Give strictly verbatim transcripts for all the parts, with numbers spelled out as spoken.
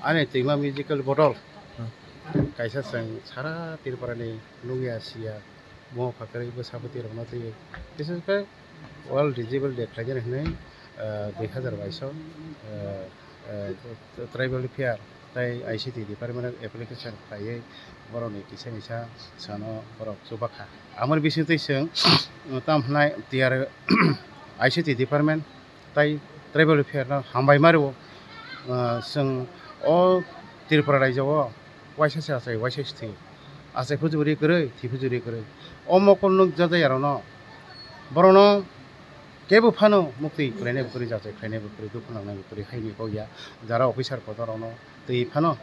Ani twima musical bodol kaisa chwng sara Tripura ni nungya siya mo phakarwi bwsa bwtwi rokno twiwi, bises khe World Disabled Day khlainani hwnwi, ah, dui hazar bais o, ah, ah, Tribal Welfare tei I C T Department o application khlaiwi borokni kisa misa swngno borok chubakha. Amoni bisingtwi chwng, tamo hwnai T R I C T Department tei Tribal Welfare no hambai ma rwo. Ah, chwng o Tripura raijo o waisa se achai, waisa se thwi. Achai phujuri kwrwi, thwi phujuri kwrwi. O mokol nuk jajaya rokno, borokno kebo phano muktwi khlainai bo kwrwi, jachai khlainai bo kwrwi, dukhu nangnai bo kwrwi, haini kok ya jara officer kotor rokno twi phano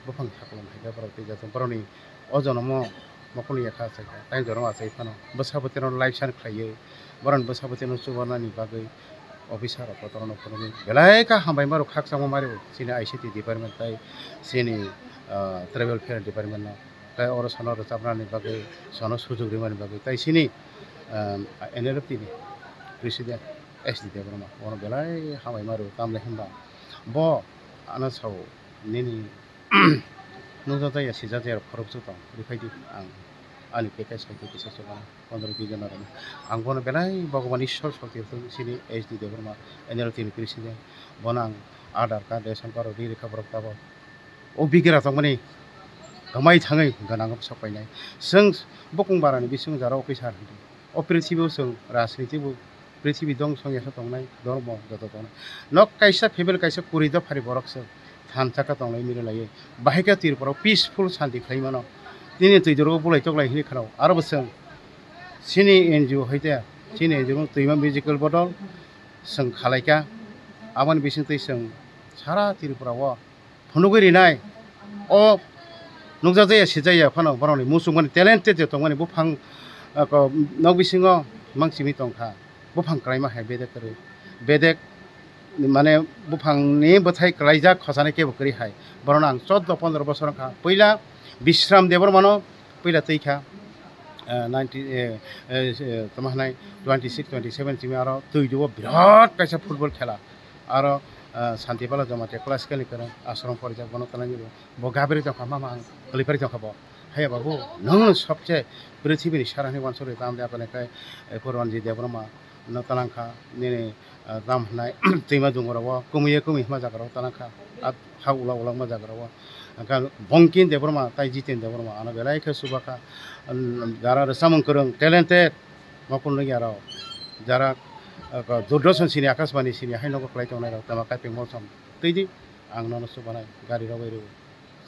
buphang sakolom hai khe borok twi jajak borokni o jonomo mokol ya kha achai kha, tai jonomo achai phano bwsa bwtwi rokno live san khlaiwi borokni bwsa bwtwi rokno chubanani bagwi officer rok kotor rokno phunugwi belai kha hambai ma rwo, khakchangma ma rwo chini I C T department tei chini, ah, Tribal Welfare Department no. Tei oro sono rwchapnani bagwi, sono sujok rimani bagwi, tei chini, um, N L F T ni president S D Debbarma, bono belai hambai ma rwo, tamle hinba bo ano sao nini nukjak ya, sijak ya, khoroksa tong, rwphai di, ang ani package hai khe kisa chubana, pondro din jona rwna. Ang bono belai Bhagwan Ishwar shokti rwthwng, chini S D Debbarma, N L F T ni president, bono ang Aadhaar card, ration card rok ri rwkha borok tabok. O bigra tongmani kwmai thangwi gwnang sok painai. Chwng bukung barani bisingo jara officer hwnkhe o prithibi o chwng rajniti bo prithibi dongso wngya khe tongnai, dormo joto tongnai. Nok kaisa family kaisa kwrwi dophari borok se thansa khe tonglai mili laiwi. Bahai khe Tripura o peaceful santi khlai mano. Nini twi doro bulai toklai hwnwi khwnao. Aro bo chwng chini N G O hai te, chini N G O no twima musical bodol chwng khalai kha. Aboni bisingtwi chwng sara Tripura o phunugwi rinai. O nukjak jaya, sijak ya phano borokni muchungmani talented je tongmani buphang, ah, ko-, nok bisingo mang simi tongkha. Buphang kwlaima hai bedek kwrwi. Bedek mane buphangni bwthai kwlaijak khosani kebo kwrwi hai. Borokno ang choudo pondro bosor wngkha. Puila Bishram Debbarmano puila twi kha, eh, ninety, eh, eh, eh, tamo hwnai twenty six, twenty seven simi aro twi duo birat kaisa football khela. Aro, ah, Santipala Jamatia classical ni kwrwng ashram porijak, bono twlaini bo, bo gabri tongkha, mama ang kwlwi pari tongkha bo. Haiya babu, nwng sobse prithibi ni sara hinwi uansukri tamde apene kai, eh, ko Ranjit Debbarma no twlang kha, nini, ah, tam hwnai twima dungo rogo, kwmwi ye kwmwi hwnma jaga rogo twlang kha, ah, ha ula ula hwnma jaga rogo. Hwnkhe Bongkin Debbarma tai Jiten Debbarma ano belai khe chuba kha, um, jara rwchapmung kwrwng, talented. Mokol nukya rok, jara, ah, Doordarshan sini, Akashbani sini, hai nogo kwlai tongnai rok, tama kaipeng molsom twi di, ang nono chubanai gari rok bai rw.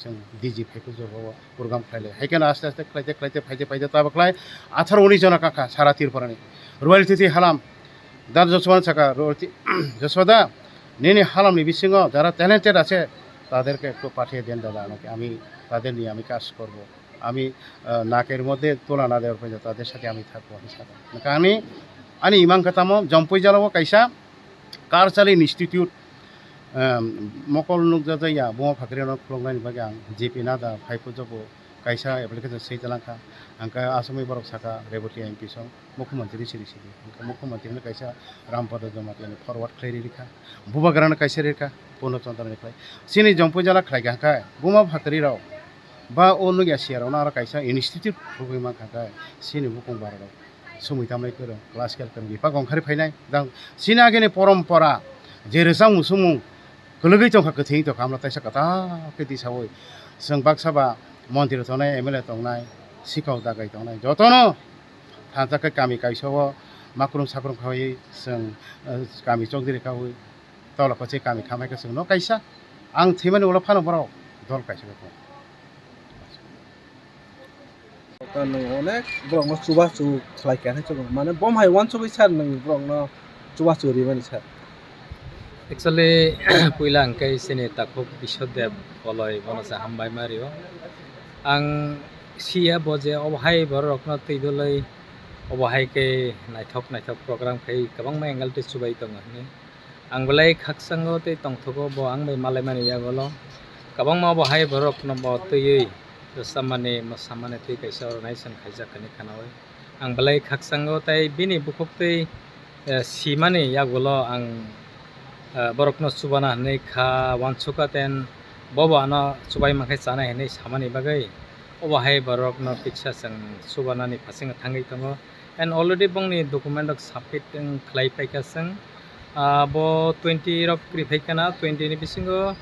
Chwng D G phai khe jogo program khlai lai. Hai kheno aste aste khlaite khlaite phaite phaite tabuk khlai atharo unis jona kakha sara Tripura ni. Royal Titi halam, Dad Joshua saka, Royal Ti-, Joshua da, nini halam ni bisingo jara talented আছে, তাদেরকে একটু পাঠিয়ে দেন দাদা, আমাকে, আমি তাদের নিয়ে আমি কাজ করব। আমি, আহ, নাকের মধ্যে তুলা না দেওয়ার পর্যন্ত তাদের সাথে আমি থাকবো হিসাবে। Ani, ani imang kha tamo, Jampui jala o kaisa cultural institute, um, mokol nukjak ya, buma phakrino khuluknani bagwi ang J P Nadda phai pujogo kaisa application swi talangkha. Hwnkhe asomwi borok sakha, Reboti M P song, Mukhyamantri siri siri. Hwnkhe Mukhyamantri no kaisa Rampada Jamatia ni forward khlai rikha. Bubagrano kaisa rikha, Purno Chandra ni khlai. Chini Jampui jala khlai kha hwnkhe, buma phakrwi rok, ba o nukya siya rokno aro kaisa institute khulugwi mankha khe, chini bukung bara rok sumui tamnai kwrwng, classical kwrwng, bipak ongkhari phainai. Jang chini agini porompora je rwchapmung swngmung kwlwgwi tongkha, kwthwi tongkha, amla taisa kwtal khe tisaui chwng baksa ba montri tongnai, M L A tongnai, sikau dagai tongnai, jotono thansa khe kami kaisa o makrum sakrum khaiwi chwng, eh, kami chokdiri khaui tolo kochi kami khamai khe chwngno kaisa ang thwimani ulo phano borok dol kaisa khe tongo. Nwng onek borokno chubachu khlai kha hinwi chukgo. Mane, bom hai uansugwi sir nwng borokno chubachu rimani sir? Actually, puila hwnkhe chini takhuk Biswadev Koloi, bono se hambai ma rio. Ang siya bo je obo hai bororokno twi dwlwi obo hai khe naithok naithok program khai kwbangma angle twi chubai tongo hinwi. Ang belai khakchangno tei tongthogo, bo ang bai malaimani yagulo kwbangma bo hai borokno bo twiwi rwchapmani, mwsamani twi kaisa organization khaijak hinwi khwnaui. Ang belai khakchango tei bini bukhuk twi, eh, simani yagulo ang, eh, borokno chubana hinwi kha uansukha, ten Bobo ano chubai mankhe chanai hinwi samani bagwi obo hai borokno kisa chwng chubanani phasingo thangwi tongo. And already bongni document rok submit wng khlai paikha chwng. Ah, bo twenty rok kwrwi phaikha na, twenty ni bisingo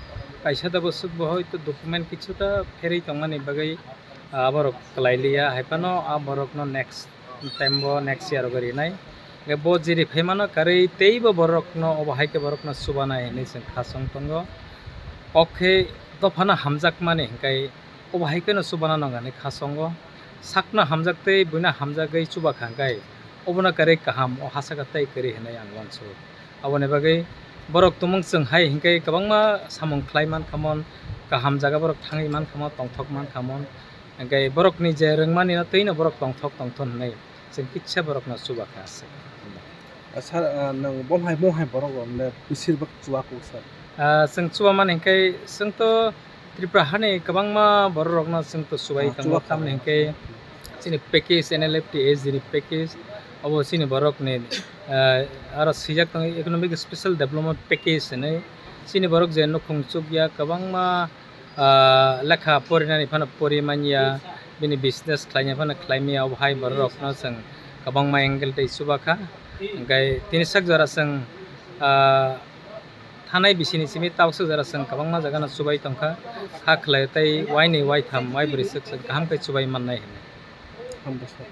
kaisa da bwswk bo hoito document kichuta pherwi tongmani bagwi, ah, aborok kwlai liya, hai phano a borokno next time bo next year o rinai. Hwnkhe bo jiri phaimano karwi teibo borokno obo hai khe borokno chubanai hinwi chwng kha chwng tongo. Kok khe dophano hamjakmani hwnkhe obo hai kheno chubana nang hinwi kha chwngo. Sakno hamjak tei buino hamjagwi chuba kha hwnkhe obono karwi kaham, o ha saka tei kwrwi hinwi ang uansugo. Aboni bagwi borok tumung chwng hai hwnkhe kwbangma samung khlai mankhamon, kaham jaga borok thangwi mankhamon, tongthok mankhamon. Hwnkhe borokni je rwngmanino twino borok tongthok tongthon hinwi chwng kisa borokno chuba kha se. Ah, sir, ah, nwng bo hai, bo hai borok rok le bwswk bwk chuba kuk sir? Ah, chwng chuba mani hwnkhe chwng to Tripura hani kwbangma borok rokno chwng to chubai Ah, tongo, chuba kha. Tamni hwnkhe chini package, N L F T S G ni package, obo chini borokni, ah, aro swijak tongo economic special development package hinwi. Chini borok je nukhung chukya kwbangma, ah, lekha porinani phano pori manya, bini business khlaina phano khlai manya, obo hai borok rokno chwng kwbangma angle tei chuba kha. Hwnkhe tini sak jora chwng, ah, thanai bisini simi tabuk sak jora chwng kwbangma jaga no chubai tongkha. Kha khlai tei wainwi waitham waibrwi swk chwng kaham khe chubai mannai hinwi. Hambai sir.